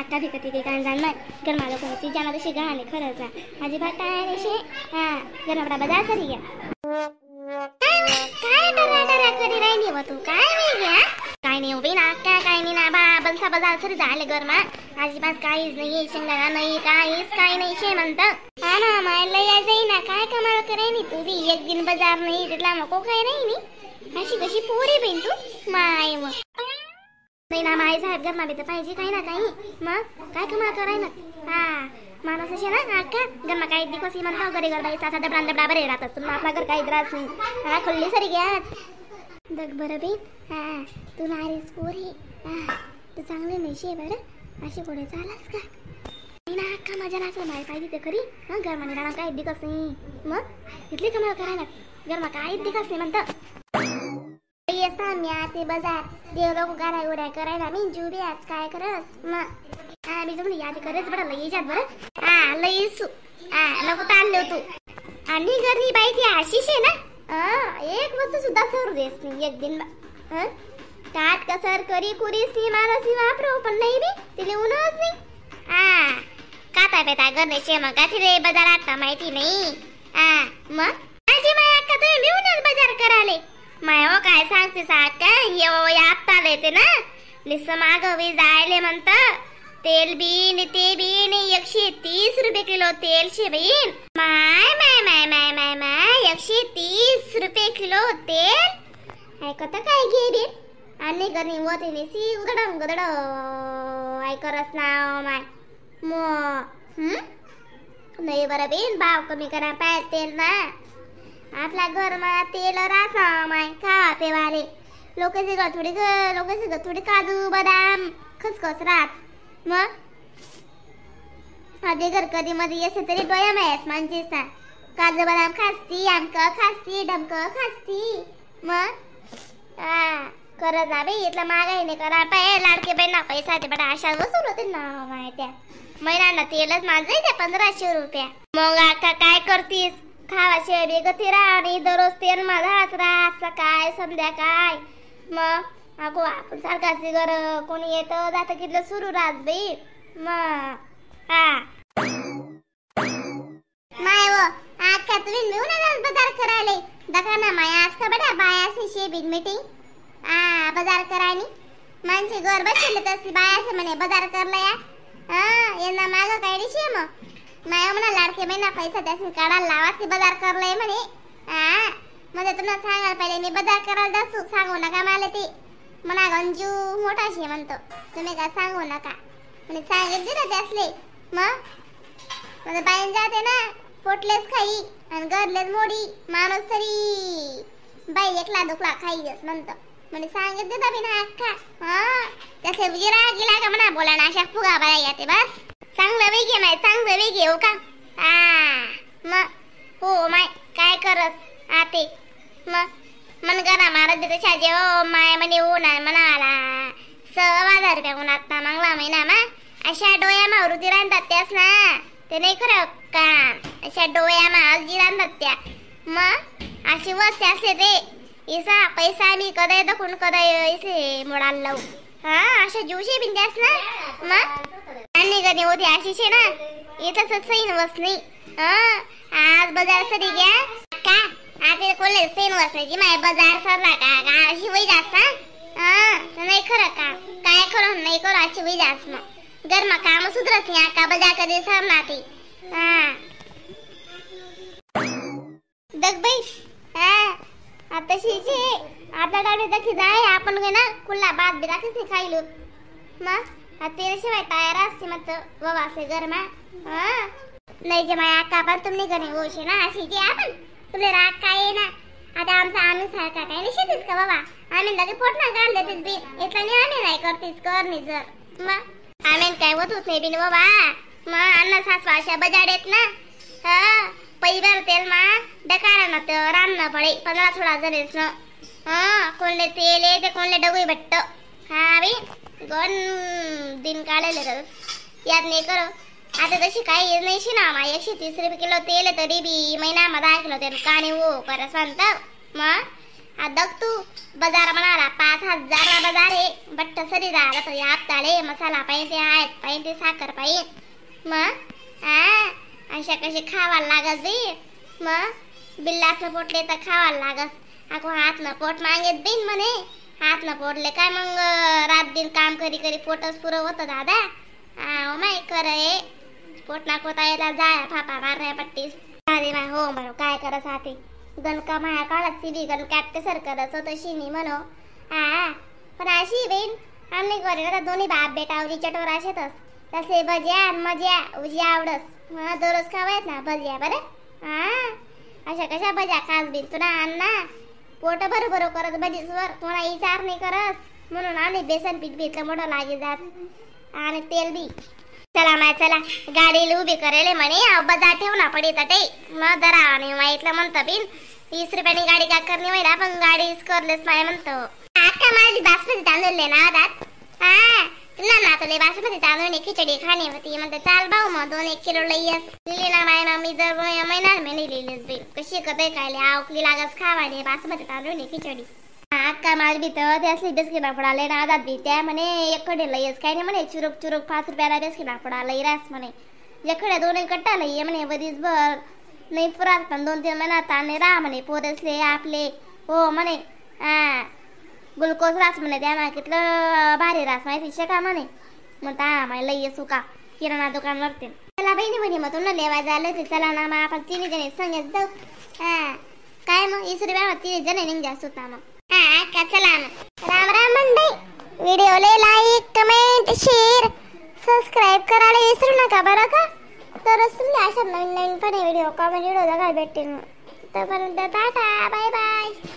अक्का भी कती काही काय जाण गरमा लोक सीजाना तशी गाणे खरंच अजिबात काय नाही शे. हा गरमा बाजार सरी गया काय डरा डरा करी राहिली व तू काय नाही गया काय नाही उभी ना अक्का काय नाही ना बा बनसा बाजार सरी झाले गरमा अजिबात काहीच नाही शेंगदाणा नाही काहीच काय नाही शे म्हणत. हा ना मायला या जाईना काय कमाल करायनी तू बी एक दिन बाजार नाही तिथला नको काय नाही नी अशी कशी पोरी बहीण तू माय व नाही ना माय साहेब घरमा बी तर पाहिजे काही ना काही मग काय कमाल करायना. हा माणूस असे ना अक्का घरमा काही दिकोसी म्हणतो घरी घर बाई सासा दबडा दबडा बरे राहतात तुम्हाला आपला घर काही त्रास नाही. हा खुल्ली सरी घ्या दग बरं बहीण. हा तू नारीच पोरी हा तू चांगली नाही शे बरं अशी पुढे चालास का नाही ना अक्का माझ्या नाचला माय पाहिजे ते खरी. हा घरमा राहणार काही दिकस नाही मग इथली कमाल करायला घरमा काही दिकस नाही म्हणतं. मी ते बाजार देव लोक गाड्या उड्या करायला मी जुबी आज काय करस मग हा मी जमली यादी करच बरं लई जात बरं. हा लई सु हा नको ताणलो तू आणि घरी बाई ती आशिष आहे ना एक वस्तू सुद्धा सर देस नाही एक दिन काट कसर करी कुरीस नाही मारसी वापरो पण नाही बी तिले उन्हच नाही. हा काता पेता गणेश मग का तिले बाजारात माहिती नाही. हा मग माझी माय अक्का तुम्ही मिळूनच बाजार कराले माय हो काय सांगते साका ये आत्ता येते ना निस मागवी जायले म्हणत तेल बी नि ते बी नि 130 रुपये किलो तेल शे बहीण माय माय माय माय माय माय 130 रुपये किलो तेल ऐकत काय घे बी आणि घरी होते सी उदडम गदड ऐकरच नाव माय म नाही बरं बहीण भाव कमी करा पाय तेल ना आपला घरमा तेल रासा माय खावा पेवाले लोकांचे घर थोडी लोकांचे घर थोडी काजू बदाम खसखस राहत मग आधी घर कधी मध्ये असे तरी डोया मायस माणसे काजू बदाम खासती आमक खासती डमक खासती मग करत ना बाई इथला महागाई नाही करा पाय लाडके बाई ना पैसा ते बडा अशा वसूल होते ना माहित्या महिन्यांना तेलच माझं त्या 1500 रुपया मग आता काय करतीस खावाशे बी गती राहणी दररोज तेल माझाच राहत सकाळ संध्याकाळ मग अगो आपण सारखाच घर कोणी येतं जातं कितलं सुरू राहत बाई मग. हा माय व अक्का तुम्ही मिळून बाजार करायले दका ना माय आज का बडा बायासी शे मीटिंग हा बाजार करायनी माणसे घर बसले तसली बायासे म्हणे बाजार करला या. हा यांना मागं काय दिशे मग माया म्हणा लाडके महिना पैसा त्यासून काढायला लावा ते बाजार करलाय म्हणे. हा म्हणजे तुम्हाला सांगायला पहिले मी बाजार करायला जासू सांगू नका मला ते म्हणा गंजू मोठा शे म्हणतो तुम्ही काय सांगू नका म्हणे सांगितले ना त्यासले मग म्हणजे बाईन जाते ना पोटलेच खाई आणि घरलेच मोडी माणूस तरी बाई एकला दुखला खाई म्हणतो म्हणे सांगितले ना मी ना अख्खा. हा त्यासे विरा गेला का म्हणा बोला ना अशा फुगा बाया येते बस चांगलं वेगे माय चांगलं वेगे हो का. हा मग हो माय काय करस आते मग मन करा मारत देते शाजे हो माय म्हणे हो ना म्हणाला 1.25 रुपया उन्हात ना मागला महिना मा अशा डोळ्या मारुती रांधतात त्यास ना ते नाही खरं का अशा डोळ्या माजी रांधतात त्या मग अशी वस्ते असते ते इसा पैसा मी कदाय दखून कदाय इसे मोडायला लावू. हा अशा ज्यूशी बिंद्यास ना मग आणि कधी होती अशीच आहे ना इथं सैन बस नाही. हा आज बाजार सरी घ्या का आता कोणले सैन बसण्याची माय बाजार सरला का अशी वही जास्त. हा नाही खरं का काय खरं नाही करू अशी वही जास्त मग गरमा काम सुधरत नाही का बाजार कधी सरना ते. हा दग बाई हा आता शिजे आपल्या डाबे दखी जाय आपण ना खुल्ला भात बी राखीच नाही खायलो मग तेलशिवाय तयार असते मग ववासे गरमा. हा नाही जे माया अक्का पण तुम्ही घरी होशे ना अशी जे आपण तुला राग काय आहे ना आता आमचा आम्ही सारखा काय नाही शेतीच का बाबा आम्ही लगे पोट ना काढले तेच बी इथं नाही आम्ही नाही करतीस कर नाही जर मग आम्ही काय होतच नाही बिन बाबा मग अन्न सासवा अशा बजाड येत ना. हा पैबर तेल मा डकारा ना तर रांधणं पडे 15-16 जणीच ना. हा कोणले तेल आहे ते कोणले डगुई भेटत. हा बी गण दिन काढले यात नाही करो आता तशी काही नाही ना मा 130 रुपये किलो तेल तरी बी महिना मा 10 किलो तेल काणे हो करस म्हणत मग आ दग तू बाजार म्हणाला 5000 बाजार आहे बट्ट सरी राहिला तर या हप्ताले मसाला पाहिजे ते आहेत पाहिजे ते साखर पाहिजे मग आ अशा कशी खावा लागत बी मग बिल्लासनं पोटले तर खावा लागत आको हातनं पोट मागेत बिन म्हणे हातनं पोटले काय मग रात दिन काम करी करी पोटच पुरं होतं दादा. हा माय खरं आहे पोट नाकोता यायला जाय फापा मारण्या पट्टीस. अरे माय हो म्हणो काय करत आते गणका माया काळात सिबी गण कॅप्टे सर करत होतं शिनी म्हणो. हा पण अशी बेन आम्ही घरी ना दोन्ही बाप बेटावरी चटोरा शेतस तसे भजिया आणि मजिया उजी आवडस मग दररोज खावायत ना भजिया बरं. हा अशा कशा भज्या खास बिन तुला आण ना पोट बरोबर करत भजीसवर कोणा विचार नाही करत म्हणून आम्ही बेसन पीठ घेतलं मोठं लागे जात आणि तेल बी. चला माय चला गाडी उभी करेले म्हणे बाजार ठेव ना पडी ते मग दरा आणि माहितलं म्हणतं बिन 30 रुपयानी गाडी का करणी होईल पण गाडी करलेस माय म्हणतो. आका माझी बासमती तांदूळ ले ना दात. हा तुला ना तुले बासमती तांदूळ खिचडी खाणे होती म्हणते चाल भाऊ मग 2-1 किलो लईयस लिहिली ना माय मग मी दर महिना महिने लिहिलेस बी कशी कबे खायले आवकली लागस खावाले बासमती तांदूळ खिचडी. अक्का माल बी तर ते असली बिस्किट पापडा लय नादात बी त्या म्हणे एकडे लईस काय नाही म्हणे चुरुक चुरुक 5 रुपयाला बिस्किट पापडा लई रास म्हणे एकडे 2 कट्टा लई म्हणे बरीच भर नाही पुरात पण 2-3 महिना ताणे राहा म्हणे पोरसले आपले हो म्हणे. हा ग्लुकोज रास म्हणे त्या मार्केटलं भारी रास माहिती शका म्हणे म्हणता हा माय लई सुका किराणा दुकानवरती. चला बहिणी म्हणे मग तुला लेवा झालं ते चला ना मग आपण 3 जणी संगत जाऊ. हा काय मग 20 रुपया 3 जण निघ जास्त होता मग. हा का चला मग राम राम मंडई. व्हिडिओला like comment share subscribe करायला विसरू नका बरं का. तरच तुम्ही अशा नवीन नवीन पण video comedy video बघायला भेटतील. तोपर्यंत tata bye bye.